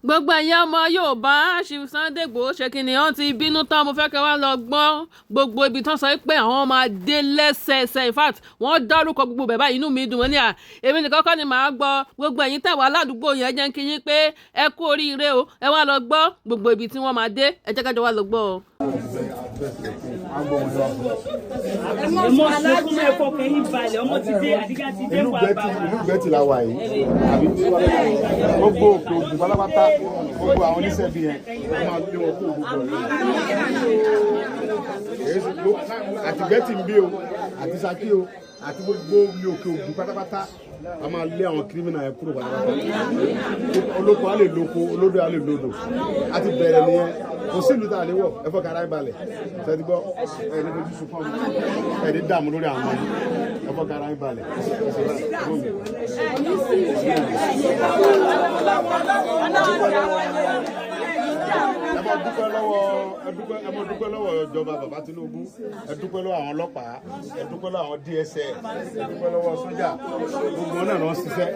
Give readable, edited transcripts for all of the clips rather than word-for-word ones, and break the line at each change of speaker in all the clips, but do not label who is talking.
Gbogbo ẹ̀yin ọmọ Yorùbá, Chief Sunday Igboho ṣe kí ni wọ́n ti bínú tán. Mo fẹ́ kẹ́ wá lọ gbọ́ gbogbo ibi tán sọ pé àwọn máa dé lẹ́sẹẹsẹ. In fact, wọ́n dárúkọ gbogbo bẹ̀ báyìí. Inú mi dùn. Wọ́n ní à èmi nìkan kọ́ ni màá gbọ́. Gbogbo ẹ̀yin tẹ̀ wá ládùúgbò yẹn, jẹ́ kí yín pé ẹ kú oríire o. Ẹ wá lọ gbọ́ gbogbo ibi tí wọ́n máa dé. Ẹ jẹ́ kájọ wá lọ gbọ́ o.
Ọmọ sunkún, ẹ̀kọ́ kẹ́yìn balẹ̀, ọmọ ti dé, àdígá ti dé.
Ìlú
wà
Gbẹ́tì,
bá wa.
Ìlú Gbẹ́tì la wà yìí, àbí gbogbo Òkè Ògùn pátápátá, gbogbo àwọn oníṣẹ́ bí yẹn, wọ́n máa lé wọn kó gbogbo ọ̀rẹ́ àti Gbẹ́tì ń bí o, àti Ṣakí o, àti gbogbo ilé Òkè Ògùn pátápátá. A máa lé àwọn criminal yẹn kúrò pátápátá. Olóko á lè lóko, olódò á lè lódò. A ti bẹ̀rẹ̀ nìyẹn. Kò sí ìlú tá a lè wọ̀. Ẹ fọ́ kara balẹ̀ ṣẹ́ni gbọ́. Ẹ ní fojú sunkún ọmọ, ẹ ní dààmú lórí àwọn ọmọ yìí. Ẹ fọ́ kara balẹ̀. Ẹ ṣe báyìí. Ẹ mọ dúpẹ́ lọ́wọ́, ẹ dúpẹ́, ẹ mọ dúpẹ́ lọ́wọ́ ìjọba bàbá Tinubu. Ẹ dúpẹ́ lọ́wọ́ àwọn ọlọ́pàá, ẹ dúpẹ́ lọ́wọ́ àwọn DSS, ẹ dúpẹ́ lọ́wọ́ sójà. Gbogbo wọn náà lọ ṣiṣẹ́.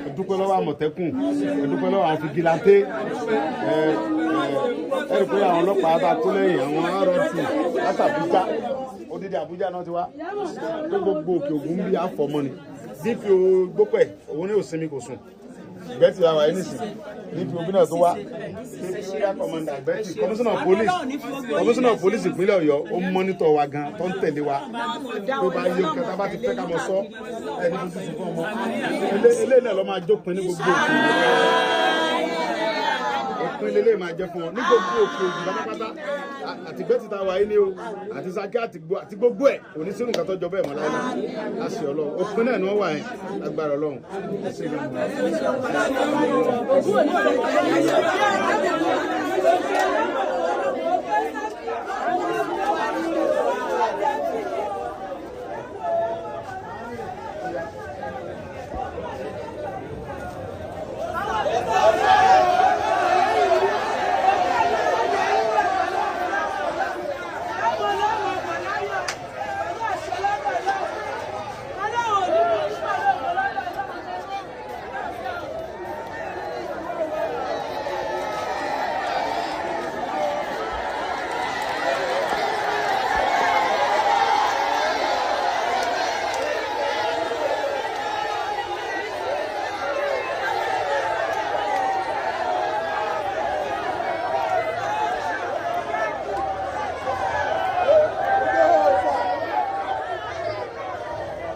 Ẹ dúpẹ́ lọ́wọ́ Àmọ̀tẹ́kùn, ẹ dúpẹ́ lọ́wọ́ àwọn vigilante. Ẹ ẹ ẹ rí i pé àwọn ọlọ́pàá bá tó lẹ́yìn àwọn RRT láti Àbújá, odidi Àbújá náà ti wá pé gbogbo Òkè Ògùn bí àfọmọ́ ni. DPO Gbópẹ̀, òun ní òsinmi, kò sùn. Gbẹ́tì la wà yìí nísìn. DPO bí náà tó wá, area commander Gbẹ́tì, commissioner of police ìpínlẹ̀ Ọ̀yọ́, ó ń monitor wa gan, tó ń tẹ̀lé wa tó bá yé nǹkan tá a bá ti fẹ́ ká mọ sọ. Ẹni tó tuntun fún ọmọ eléyìí náà lọ́ máa jópin ní gbogbo òkè. Òpin lélẹ̀ máa jẹ́ fún ọ ní gbogbo Òkè Ògùn pátápátá, àti Gbẹ́tì tá a wà yìí ni o, àti Ṣakí, àti gbogbo ẹ̀. Kò ní sínú nǹkan tó jọ bẹ́ẹ̀ mọ́ láyé láṣẹ Ọlọ́run. Òpin náà ni wọ́n wà yẹn, agbára Ọlọ́run. Ẹ ṣé gan.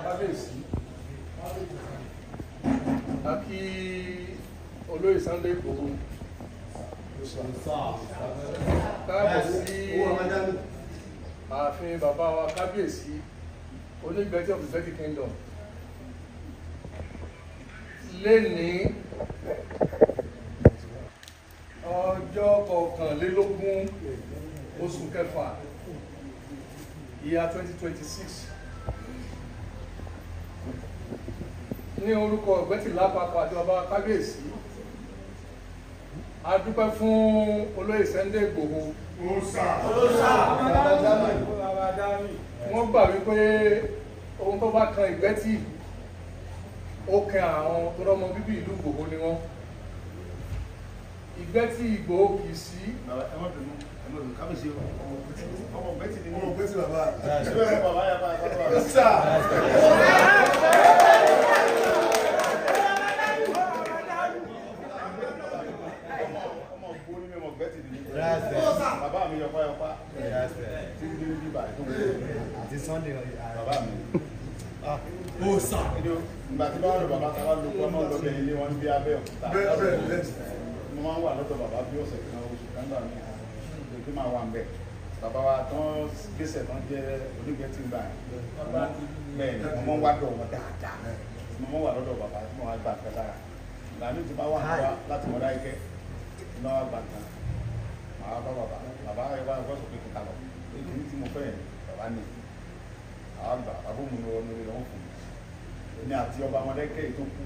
Kábíyèsí, a kí olóyè Sunday Igboho káàbọ̀ sí ààfin bàbá wa, kábíyèsí Onígbẹ́tì of the Ìgbẹ́tì Kingdom. Lénìí, ọjọ́ 21 oṣù kẹfà, ìyá 2026, ní orúkọ Ìgbẹ́tì lápapọ̀ àti bàbá kábíyèsí, a dúpẹ́ fún olóyè Sunday Igboho. Wọ́n gbà wípé ohun tó bá kan Ìgbẹ́tì, ó kan àwọn tó rọ́mọ bíbí ìlú Ìgbòho ni wọ́n. Ìgbẹ́tì Ìgbòho kì í sí.
Ẹ má bínú, ẹ má bínú, kábíyèsí, ọmọ Gbẹ́tì ni mí.
Ọmọ Gbẹ́tì bàbá.
Ṣé bẹ́ẹ̀ bàbá yà bá yà bá.
Sir.
Ọmọ ògbó ní mímọ, Gbẹ́tì ni mí. Bàbá mi yọpá yọpá tí ń dé bíbà tó ń gbé.
Àti Sunday.
Bàbá mi. Ìgbà tí bá wà lọ bàbá tá a bá lọ kọ́ náà lọ́bẹ̀ ilé wọn bí Abẹ́òkúta. Mo máa ń wà lọ́dọ̀ bàbá bí ọ̀sẹ̀ kan, oṣù kan gbà mí. Kí máa wà ń bẹ̀. Bàbá wa tán gbèsè tán jẹ́ Onígbẹ́tì gbà yẹn. Bẹ́ẹ̀ ni, mo máa ń wá dọ̀ wọn dáadáa. Mo máa ń wà lọ́dọ̀ bàbá tí mo wá gbà nǹkan sára. Ìgbà mi ti bá wà nípa láti mọ̀ dáìkẹ́. Tí bá wà gbà nǹkan, màá bá bàbá. Bàbá ẹ wá ẹ̀kọ́ sọ pé kíkà lọ. Èyí tí mo fẹ́ yẹn, bàbá ní. Àwa gbà, bàbá òun ni wọ́n ní lọ́wọ́ fún mi. Èmi àti ọba Mọdákẹ́kẹ́ tó kú,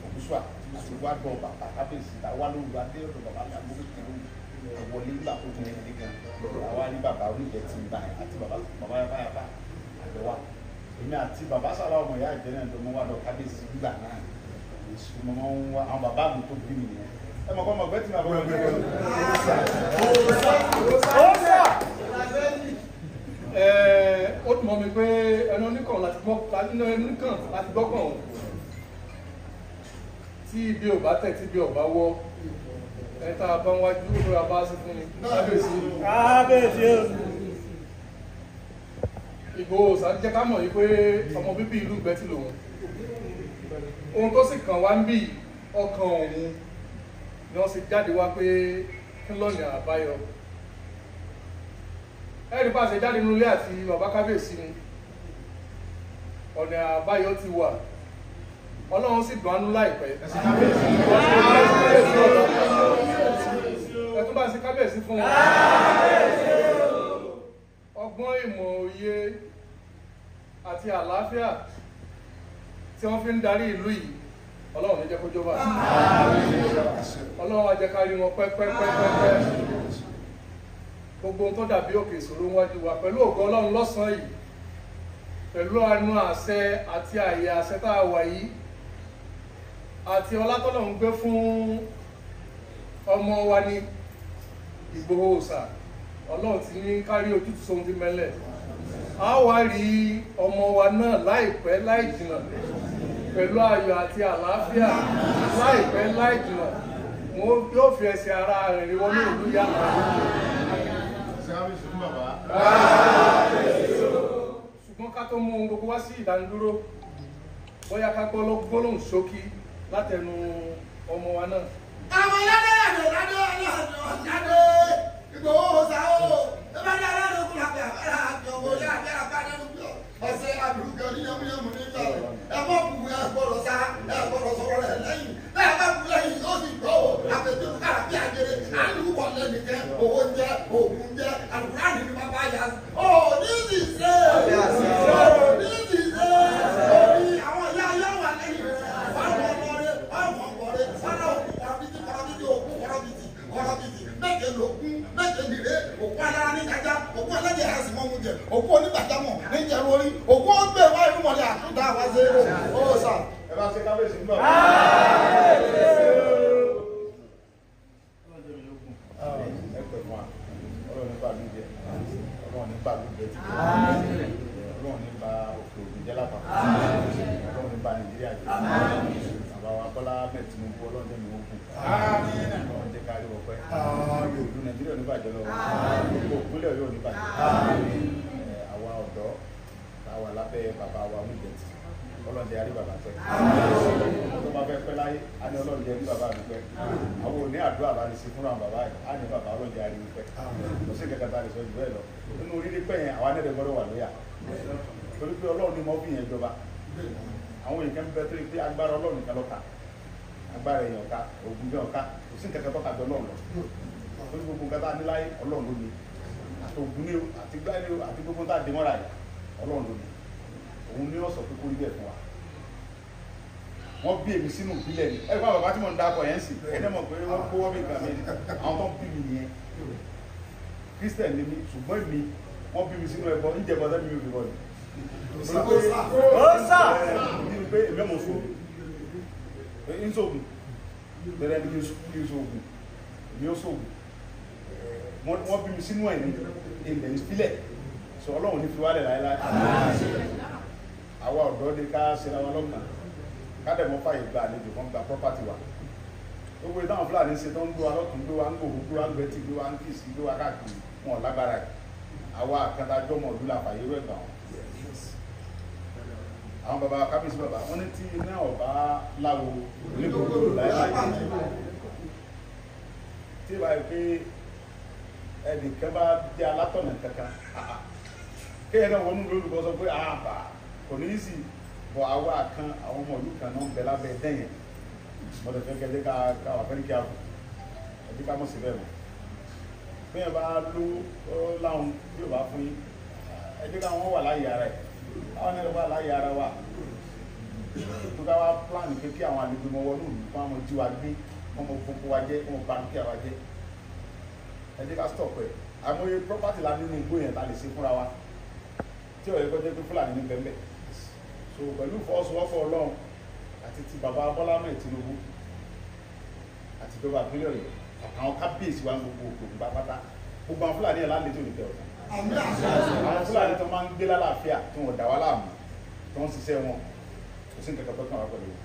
Òkúṣùà, àti wá dọ̀ bàbá kábíyèsí ta wá lóru adé ọ̀dọ̀ bàbá mi àgbo kékeré wọlé nígbà tó tún ẹni gan. Àwa ní bàbá Onígbẹ́tì ń bá yẹn àti bàbá bàbá yàbá yàbá àjọ wa. Èmi àti bàbá sàlá ọmọ ìyá ìjẹ náà tó mú wá dọ̀ kábíyèsí gbà náà. Mo máa ń wá àwọn bàbá mi tó bí mi nìyẹn. Ẹ mọ̀ kọ́ ọmọ Ìgbẹ́tì náà bọ́
Ó dùn mọ́ mi pé ẹnu oníkàn láti gbọ́kàn òun. Tí ibi ò bá tẹ̀, tí ibi ò bá wọ́, ẹ tá a bá ń wájú ó lóra bá sí fún ni. Kábíyèsí.
Kábíyèsí o.
Ìgbòho Òòṣà jẹ́ ká mọ̀ yìí pé ọmọ bíbí ìlú Ìgbẹ́tì lòun. Ohun tó sì kàn wá ń bì ọkàn òun ni wọ́n sì jáde wá pé kí lọ́nà àbáyọ. Ẹ̀rí bá ṣe jáde nínú ilé àti bàbá kábíyèsí ni ọ̀nà àbáyọ ti wà. Ọlọ́run sì dùn ánú láìpẹ́. Ẹ tún bá ṣe kábíyèsí fún wọn. Ọgbọ́n ìmọ̀ òye àti àlàáfíà tí wọ́n fi ń darí ìlú yìí, Ọlọ́run ní jẹ́ kó jọba. Ọlọ́run á jẹ́ ká rí wọn pẹ́pẹ́pẹ́pẹ́. Gbogbo ohun tó dàbí òkè ìṣòro wájú wa pẹ̀lú ògo Ọlọ́run lọ́sàn-án yìí, pẹ̀lú àánú àṣẹ àti àyè àṣẹ tá a wà yìí, àti ọlá tọ́lọ́run gbé fún ọmọ wa ní Ìgbòho Òòṣà, Ọlọ́run ti ní kárí ojútùú sóhun tí mẹ́lẹ̀. A wá rí ọmọ wa náà láìpẹ́ láì jìnà pẹ̀lú ayọ̀ àti àlàáfíà láìpẹ́ láì jìnà. Wọ́n yóò fi ẹsẹ̀ ara rẹ̀ rí wọnú ìlú yàtọ̀. Ṣùgbọ́n ká tó mú ohun gbogbo wá sí ìdánidúró, bóyá ká gbọ́ gbólóhùn ṣókí látẹnu ọmọ wa náà.
Àwọn aládé aládé aládé Ìgbòho Òòṣà o, ẹ bá dé aládé òkú làbẹ́ àbára àti ọmọ ilé àbẹ́ àbára nínú ọ̀sẹ̀ àbúrúkẹ oníyàmúyàmú nígbà rẹ̀. Ẹ mọ̀ bù ẹ gbọ́dọ̀ sá, ẹ gbọ́dọ̀ sọ̀rọ̀ rẹ̀ lẹ́yìn. Bẹ́ẹ̀ bá bù lẹ́yìn yóò sì gbọ́ o, àfẹ̀tẹ̀ kára bí ajere, àlùkò lẹ́nìkẹ́, owó ń jẹ́, òògùn ń jẹ́, àlùkùránì ni bàbá yà. Ó ní sì ṣe, ó ní sì ṣe, orí àwọn ìyá yóò wà lẹ́yìn rẹ̀, ọmọ ọmọ rẹ̀, ọmọ ọmọ rẹ̀, ọmọ òkú kọ̀rọ̀bìtì kọ̀rọ̀bìtì òkú kọ̀rọ̀bìtì kọ̀rọ̀bìtì méje lógún méje nìre, òkú alára ní jájá, òkú ẹlẹ́jẹ̀ á sì mọ́ mu jẹ, òkú onígbàjámọ̀ ní jẹ̀rú orí, òkú ó gbé wá irú mọ̀lẹ́ àtúntà wá sí ó sà.
Ẹ bá ṣe kábíyèsí ń bọ̀. Ẹ pẹ̀ fún wa, Ọlọ́run ní bàlú jẹ, Ọlọ́run ní bàlú jẹ ti jẹ, Ọlọ́run ní ba òkè ògùn jẹ́ lápapọ̀, Ọlọ́run ní ba Nàìjíríà jẹ́. Bàbá wa Bọ́lá Ahmed Tinubu, Ọlọ́run jẹ́ mi ó kù. Ọlọ́run jẹ́ ká rí wọ pẹ́. Ìlú Nàìjíríà ò ní bàjẹ́ lọ́wọ́, gbogbo ìpínlẹ̀ Ọ̀yọ́ ò ní bàjẹ́. Àwa ọ̀dọ́ tá a wà lábẹ́ bàbá wa Onígbẹ̀tì, Ọlọ́run jẹ́ a rí bàbá pẹ́. Tó bá fẹ́ pẹ́ láyé, á ní Ọlọ́run jẹ́ rí bàbá mi pẹ́. Àwọn ò ní àdúrà bá lè ṣe fúnra bàbá yìí, á ní bàbá Ọlọ́run jẹ́ a rí mi pẹ́. Kò sí kankan tá a lè sọ jù bẹ́ẹ̀ lọ. Nínú rírí pẹ́ yẹn, àwa náà gbọ́dọ̀ wà lóyà. Torí pé Ọlọ́run ni mo fi yẹn jọba. Àwọn èèyàn kan bẹ torí pé agbára Ọlọ́run nìkan ló ká. Agbára èèyàn ká, ògùn jẹ́ ọ̀ká, kò sí nǹkan kan tó ká jọ Ọlọ́run lọ. Torí gbogbo nǹkan tá a ní láyé, Ọlọ́run ló ní. Àtògùn ní o, àti gbá ní o, àti gbogbo tá a dé mọ́ra yìí, Ọlọ́run ló ní. Òun ní ó sọ pé kó rí bẹ́ẹ̀ fún wa. Wọ́n bí èmi sínú ìbílẹ̀ ni. Ẹ gbọ́ bàbá tí mò ń dakọ̀ yẹn sì, ẹ dẹ́ mọ̀ pé wọ́n kó wọ́n mi gbà mí ni. Àwọn tó ń bí mi nìyẹn. Christian ni mi, ṣùgbọ́n èmi, wọ́n bí mi sínú ẹbọ, ń jẹbọ sẹ́mi mi ò fi bọ̀ ni.
Òòṣà.
Nínú pé èmi ọmọ sóògùn, ń sóògùn, bẹ̀rẹ̀ ni kí n sóògùn, èmi ó sóògùn. Wọ́n bí mi sínú ẹ̀ ní ilẹ̀ ìfilẹ̀, sọ Ọlọ́run ní fi wálẹ̀ láéláé. Àwa ọ̀dọ́ de ká ṣera wa lọ́kàn, ká dẹ̀ mọ́ fàyè gba àlejò kan gba property wa. Gbogbo ìtàn Fúlàní ṣe tó ń gbé wa lọ́tún, gbé wa ń gbòòrò, gbé wa ń gbẹ́tì, gbé wa ń kìsì, gbé wa káàkiri, wọn ò lágbára ẹ̀. Àwa àkàtàjọ́mọ̀ ìlú la fàyè rẹ̀ gbà wọn. Àwọn bàbá kábíyèsí bàbá wọn ní tí iná ọba láwo onígbòkòrò láéláé. Tí ìbá yìí pé ẹnìkan bá jẹ́ alátọ̀nà kankan, kéèyàn náà wọnú lórúkọ sọ pé àbà kò ní í sì bọ̀ àwa kan àwọn ọmọ ìlú kan náà ń bẹ lábẹ́ dẹ́yẹn. Mo lè fẹ́ kẹ́lẹ́ ká wà fẹ́ẹ́ kí a fò, ẹbí ká mọ̀ sí bẹ́ẹ̀ mọ̀. Bẹ́ẹ̀ bá ló láwọn bí ò bá fún yín, ẹ jẹ́ káwọn wà láyé ara ẹ̀. Àwọn náà wà láyé ara wa. Tó ká wá plan pé kí àwọn àlejò mọ wọnú ìlú kí wọ́n mọ jí wa gbé, wọ́n mọ gbogbo wa jẹ́, wọ́n mọ ba dúkìá wa jẹ́. Ẹ jẹ́ ká stop ẹ̀. Àmọye property la nínú igbó yẹn ta lè ṣe fúnra wa. Tí ó yẹ kó jẹ́ pé Fúlàní ní bẹ́ẹ̀. So pẹ̀lú ìfọwọ́sowọ́pọ̀ Ọlọ́run àti ti bàbá Bọ́lá Ahmed Tinubu Àtijọba ìpínlẹ̀ Ọ̀yọ́ àtàwọn kábíyèsí wa gbogbo òkè pátá, gbogbo àwọn Fúlàní ẹ̀ lálejò ní tẹ̀ ọ̀sán. Àwọn Fúlàní tó máa ń gbé lálàáfíà tí wọn dà wá láàmú, tó ń ṣiṣẹ́ wọn, kò sí nǹkan kan tó kàn wá pẹ̀lú wọn.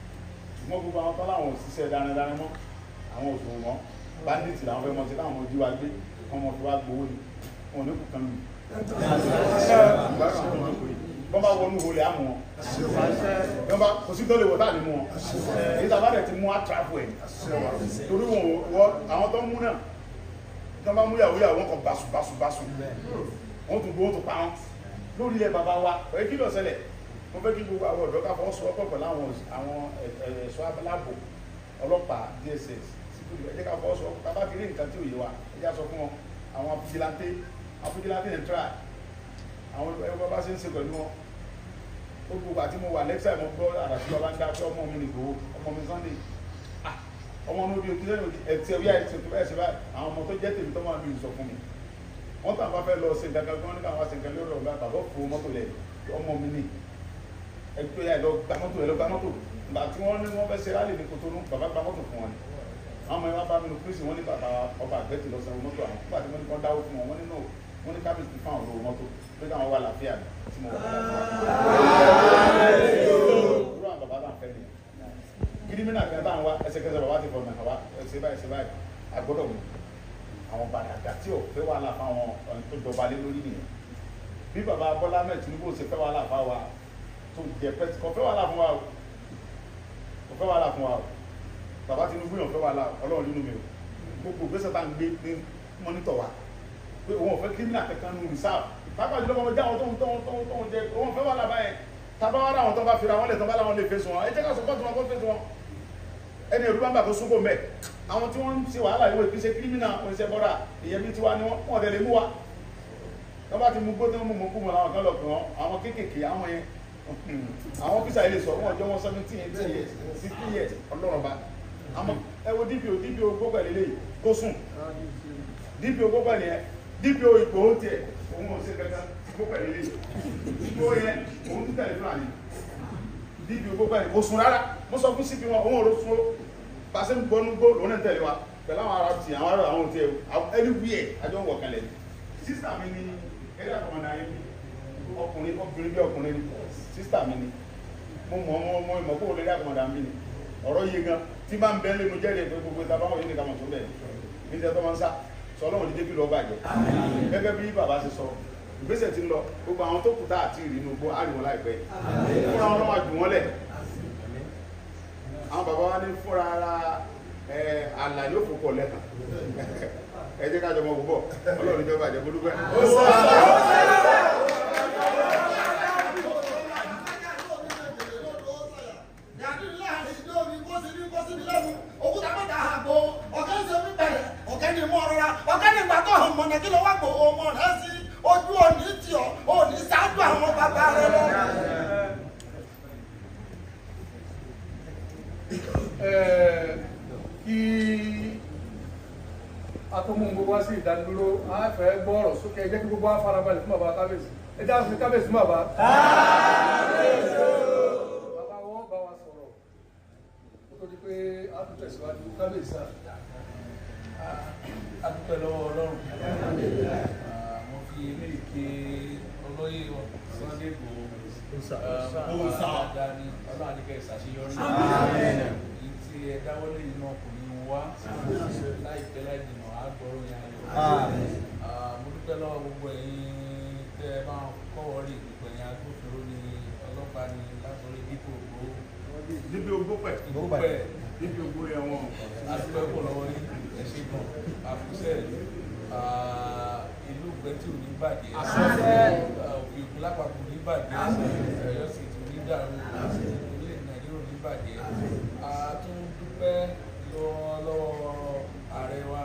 Ṣùgbọ́n gbogbo àwọn tó láwọn ò ṣiṣẹ́ darandaran mọ́, àwọn òṣòwò mọ́, bandits làwọn fẹ́ mọ sí, táwọn ọmọ ojú wa gbé, kọ́ mọ fi wá gbowó ni, wọn ò ní kú kan lù. Bọ́n bá wọnú olè àmú wọn, bọ́n bá kò sí tó lè wọ̀ tá à ní mú wọn. Èyí tàbá rẹ̀ ti mú àtàkù ẹ̀ torí wọn wọ àwọn tó ń mú náà, tó bá mú yàwó yàwó wọn kàn báṣu báṣu báṣu, wọn tún gbowó tó pa wọn lórí ilẹ̀ bàbá wa. Ọ̀rẹ́ kí ló ṣẹlẹ̀? Mo fẹ́ kí gbogbo àwọn ọ̀dọ́ ká fọwọ́sowọ́pọ̀ pẹ̀lú àwọn ẹ̀ṣọ́ aláàbò, ọlọ́pàá, DSS, ẹ jẹ́ ká fọwọ́sowọ́pọ̀. Tá a bá ti rí nǹkan tí ò yé wa, ẹ jẹ́ á sọ fún wọn. Àwọn fìjìláńtẹ́, àwọn fìjìláńtẹ́ ń tíra àwọn ẹgbẹ́ bá ṣe ń ṣe pẹ̀lú wọn. Gbogbo àti mo wà lẹ́ksà, mo gbọ́ àràtí bàbá ń dá pé ọmọ mi nìgbòho, ọmọ mi Sunday, ọmọ mi obi òkúta ẹtì ẹwíyá ẹtì òkúta ẹsẹ báyìí. Àwọn ọmọ tó jẹ́ tèmi tó máa ń lu ìsọ fún mi, wọ́n tàn bá fẹ́ lọ ṣe nǹkan kan, wọ́n ní káwọn ṣe nǹkan lórí ọ̀gá bàbá fún mọ́tò lẹ̀, ọmọ mi ní ẹgbẹ́ yà lọ gba mọ́tò ẹ lọ gba mọ́tò. Ìgbà tí wọ́n ní wọ́n fẹ́ ṣe rálì ní Kotonu, bàbá gba mọ́tò fún wọn ni. Àwọn ọmọ yẹn wá bá mi nù pírísì, wọ́n ní bàbá ọba àgbẹ̀tì lọ sanwó mọ́tò àwọn. Nígbà tí wọ́n ní kán dáwó fún wọn, wọ́n ní no, wọ́n ní kábíyèsí fún àwọn olówó mọ́tò pé káwọn wà láàfíà mi tí mo wà láàfíà. Irú àwọn bàbá náà fẹ́ nìyẹn. Kírímínà kan táwọn wá ẹsẹ̀kẹsẹ̀ bàbá ti fọ̀nà àwa ẹsẹ̀ báyìí ẹsẹ̀ báyìí àgbọ́dọ̀ mú àwọn bàdàgà tí ò fẹ́ wàhálà fáwọn tó jọba lé lórí nìyẹn. Bí bàbá Bọ́lá mẹ́ẹ̀ Tinubu ṣe fẹ́ wàhálà fáwa tó jẹ pẹ́, kò fẹ́ wàhálà fún wa o, kò fẹ́ wàhálà fún wa o. Bàbá Tinubu yàn fẹ́ wàhálà, Ọlọ́run nínú mi o. Gbogbo ìgbésẹ̀ tá à ń gbé ní mọ́nítọ̀ wa pé òun ò fẹ́ kírímìnà kankan nù rìsáàfù, pàápàá jùlọ ọmọ jáwọn tó ń tó ń tó ń tó ń jẹ, òun ò fẹ́ wàhálà báyẹn. Tábà wà láwọn tó bá fira wọn lẹ̀, tó bá láwọn lè fèsì wọn, ẹ jẹ́ ká sọpọ́tù wọn kó fèsì wọn. Ẹni ẹ̀rú bá ń bà kó súnkò mẹ́. Àwọn tí wọ́n ń ṣe wàhálà ìwé ìpínṣẹ́ kírímìnà oníṣẹ́ bọ́dà ìyẹn bí tiwa ni wọ́n tẹ̀lé mú wa. Tó bá ti mú gbó tó ń mú mú kú mọ́ làwọn kan lọ pè wọ́n, àwọn kéékèèké àwọn yẹn, àwọn ọ́fíìsà yìí lè sọ wọ́n jọ wọn 17, 18 years, 16 years, Ọlọ́run bá. Àmọ́ ẹ wo DPO, DPO gbogbo ẹ̀ lélẹ́yìí kó sùn. DPO gbogbo ẹ̀ nìyẹn, DPO Ìgbòho tiẹ̀, òun ò ṣe kankan gbogbo ẹ̀ lélẹ́yìí. DPO yẹn, òun tún tẹ̀lé Fúlàní. DPO gbogbo ẹ̀ kò sùn rárá. Mo sọ fún CP wọn, òun ò ló sùn ó. Pàṣẹ ń gbọ́nú gbó lòun náà ń tẹ̀lé wa. Pẹ̀lú àwọn ará ti àwọn ará àwọn òtí ẹ̀ everywhere àjọ ń wọ̀ kalẹ̀ ni. Sísà mi ni area commander yẹn bí ọkùnrin, ọkùnrin bí ọkùnrin ni. Sísà mi ni. Mo mọ̀ mọ̀ mọ̀ mọ̀ kó o lè area commander mi ni. Ọ̀rọ̀ yìí gan tí bá ń bẹ́ lé mo jẹ́rìí pé gbogbo ìta báwọn yìí ní kàmọ̀ tó bẹ̀. Ní ìṣẹ́ tó máa ń sá, sọ Ọlọ́run ní débi lọ bàjẹ́. Gẹ́gẹ́ bí bàbá ṣe sọ, ìgbésẹ̀ ti ń lọ, gbogbo àwọn tó kù tá àti ìrìnnú gbó àríwọ̀n láìpẹ́. Fúnra wọn lọ́wọ́ jù wọ́n lẹ̀. Àwọn bàbá wa ní fúnra ara àlà yóò fòkọ̀ lẹ́kàn. Ẹ jẹ́ ká jọ mọ gbogbo Ọlọ́run ìjọba àjẹmọ́ dúpẹ́.
Kí ló wá gbò ọmọ rẹ sí ojú òní tì ọ́ òní ṣáájú àwọn bàbá rẹ lọ.
Kí a tó mú gbogbo wá sí ìdánidúró, a fẹ́ gbọ́ ọ̀rọ̀ sókè. Ẹ jẹ́ kí gbogbo wa farabalẹ̀ fún bàbá kábíyèsí. Ẹ jẹ́ àfi kábíyèsí fún bàbá. Bàbá wọn bá wa sọ̀rọ̀ kó tó di pé a tún tẹ̀síwájú. Kábíyèsí sá.
A dúpẹ́ lọ́wọ́ Ọlọ́run. Mo fi eléyìí ké olóyè Sunday Igboho dáadáa ní Ọlọ́run àdìgẹ́ ìṣàṣeyọrí. Èyí tí ẹ dáwọ́lé yìí náà kò ní wá láìpẹ́ láì jìnnà, á gbọ́rọ̀ yẹn ayọ̀. Mo dúpẹ́ lọ́wọ́ gbogbo ẹ̀yin tẹ́ ẹ bá ń kọ́wọ́ rí, gbogbo ẹ̀yin agbófinró ní ọlọ́pàá ní látọ̀rí dípò ògbó.
Dípò ògbó pẹ̀.
Ìgbó pẹ̀.
Dípò ògbó yẹn wọn.
A dúpẹ́ pọ̀ lọ́wọ́ yín, ẹ ṣé gan. Àfúnṣẹ́ ìlú Ìgbẹ́tì ò ní bàjẹ́, òkè òkun lápapọ̀ ò ní bàjẹ́, Ọ̀yọ́ sì tún ní dàrú, orílẹ̀ Nàìjíríà ò ní bàjẹ́. A tún dúpẹ́ lọ́wọ́ ààrẹ wa,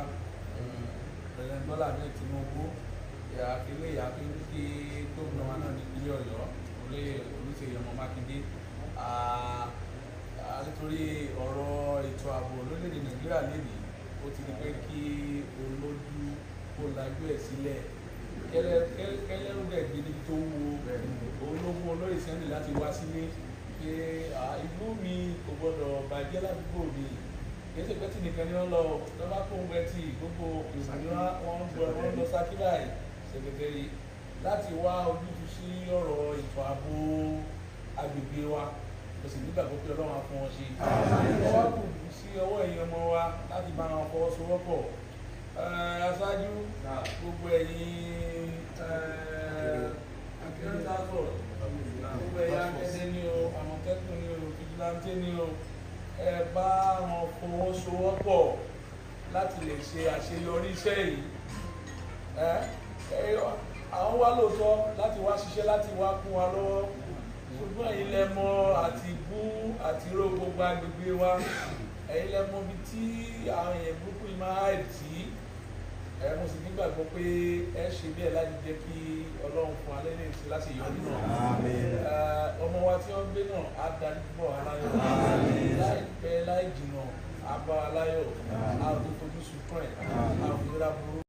President Bọ́lá Ahmed Tinubu. Àfilẹ̀ àfi ń kí gómìnà wa náà ní ìpínlẹ̀ Ọ̀yọ́, olóyè Olúṣèyí ọmọ Mákindé, nítorí ọ̀rọ̀ ètò ààbò lórílẹ̀‐èdè Nàìjíríà lénìí, ó ti di pé kí olójú kó lajú ẹ̀ sílẹ̀, kẹlẹ́rú dẹ̀ gbé níbi tó wúwo. Òun ló mú olóyè Sunday láti wá sílé pé ìlú mi kò gbọ́dọ̀ bàjẹ́, ládùúgbò mi. Kìí ṣe Ìgbẹ́tì nìkan ni wọ́n lọ, lọ́ba kó ń Ìgbẹ́tì, gbogbo ìlú ni wọ́n ń gbọ́, wọ́n ń lọ Ṣakí báyìí, ṣèkètèrè láti wá ojútùú sí ọ̀rọ̀ ètò ààbò agbègbè wa. Kò sì nígbàgbọ́ pé Ọlọ́run á fún wọn ṣe. Ọwọ́ kù sí ọwọ́ ẹ̀yin ọmọ wa láti bá wọn fọwọ́sowọ́pọ̀. Aṣáájú gbogbo ẹ̀yin akérèdọ́tọ̀, gbogbo ẹ̀yin akẹ́dẹ́ ní o, Àmọ̀tẹ́kùn ní o, vigilante ní o, ẹ bá wọn fọwọ́sowọ́pọ̀ láti lè ṣe àṣeyọrí iṣẹ́ yìí. Àwọn wá lóòótọ́ láti wá ṣiṣẹ́, láti wá kún wa lọ́wọ́, ṣùgbọ́n ẹ̀yin lẹ mọ̀ àti bú àti ró gbogbo agbègbè wa, ẹ̀yin lẹ mọ̀ ibi tí àwọn èèyàn burúkú yìí máa hide sí. Mo sì nígbàgbọ́ pé ẹ ṣe bẹ́ẹ̀ láti jẹ́ kí Ọlọ́run fún alẹ́ ní ìṣe láti yọrí náà. Ọmọ wa tí wọ́n gbé náà á darí bọ̀ aláyọ̀ láìpẹ́ láì jìnnà, á bá aláyọ̀, á fi fojú sunkún ẹ̀, á fi rà burú.